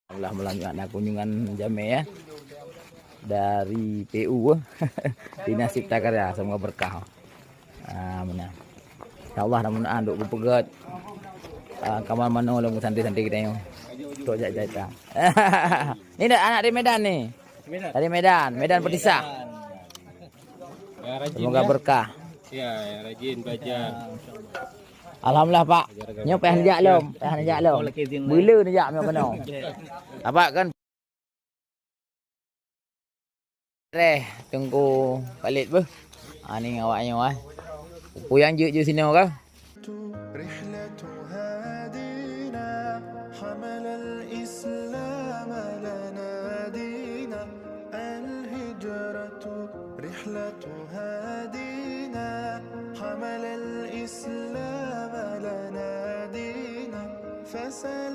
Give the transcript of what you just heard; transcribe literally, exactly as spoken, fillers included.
Alhamdulillah, malam Jumat na kunjungan jamé, ya. Dari P U, eh. Dinas Cipta Karya, semoga berkah. Ah, benar. Ya Allah, mudah-mudahan duk geupeugét, ah, kamal manoe lom santri-santri kita nyoe. Tok jai-jai ta. Ni dah anak dari Medan ni. Dari Medan, Medan Petisah. Semoga berkah. Ya, yang rajin belajar. Alhamdulillah, Pak. Nyoe payah neujak lom, payah neujak lom. Bela neujak nyoe keunoe. Apa kan? Reh, Teungku Khalid beuh. Ha, ni awak nyoe, eh. Peue nyang jeuet-jeuet sinoe kah? رحلة هادينا حمل الإسلام لنا دينا. الهجرة رحلة هادينا حمل الإسلام لنا دينا. فسلام